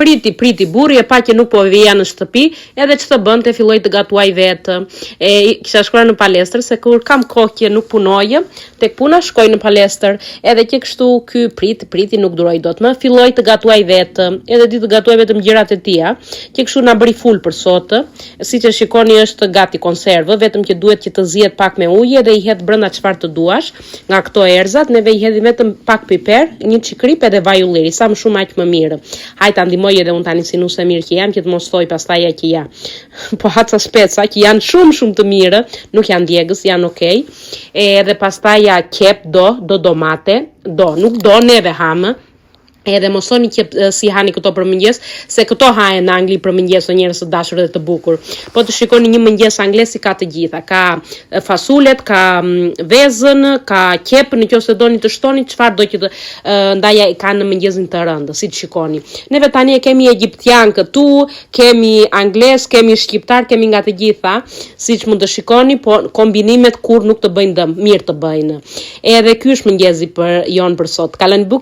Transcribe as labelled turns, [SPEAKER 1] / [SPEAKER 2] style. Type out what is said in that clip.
[SPEAKER 1] Priti, priti, burri e pa që nuk po vija në shtëpi, edhe ç'të bënte, filloi të gatuaj vetë. E kisha shkuar në palestër se kur kam kohë që nuk punoj, tek puna shkoj në palestër, edhe që kështu ky priti, priti nuk duroi dot më, filloi të gatuaj vetë, edhe di të gatuaj vetëm gjërat e tija, që kështu na bëri ful për sot. Siç e shikoni është gati konservë, vetëm që duhet që të zihet pak me ujë dhe i hedh brenda çfarë të duash. Nga këto erzat neve i hedhim vetëm pak piper, një çik kripë edhe vaj ulliri, sa më shumë aq më mirë. Hajt ta ndihmoj edhe unë tani si nuse mirë që jam që të mos thoj pastaj ja që ja. Po ha ca speca që janë shumë shumë të mirë, nuk janë djegës, janë okay. Edhe pastaj ja qep do, do domate, do, nuk do neve hamë. Edhe mos thoni që si hani këto për mëngjes, se këto hahen në Angli për mëngjes o njerëz të dashur dhe të bukur. Po të shikoni një mëngjes anglez i ka të gjitha. Ka fasulet, ka vezën, ka qep, në qoftë se doni të shtoni çfarë do që të ndaja i kanë në mëngjesin të rëndë, si të shikoni. Neve tani e kemi egjiptian këtu, kemi anglez, kemi shqiptar, kemi nga të gjitha, siç mund të shikoni, po kombinimet kur nuk të bëjnë dëm, mirë të bëjnë. Edhe ky është mëngjesi për jon për sot. Kaloni bukur.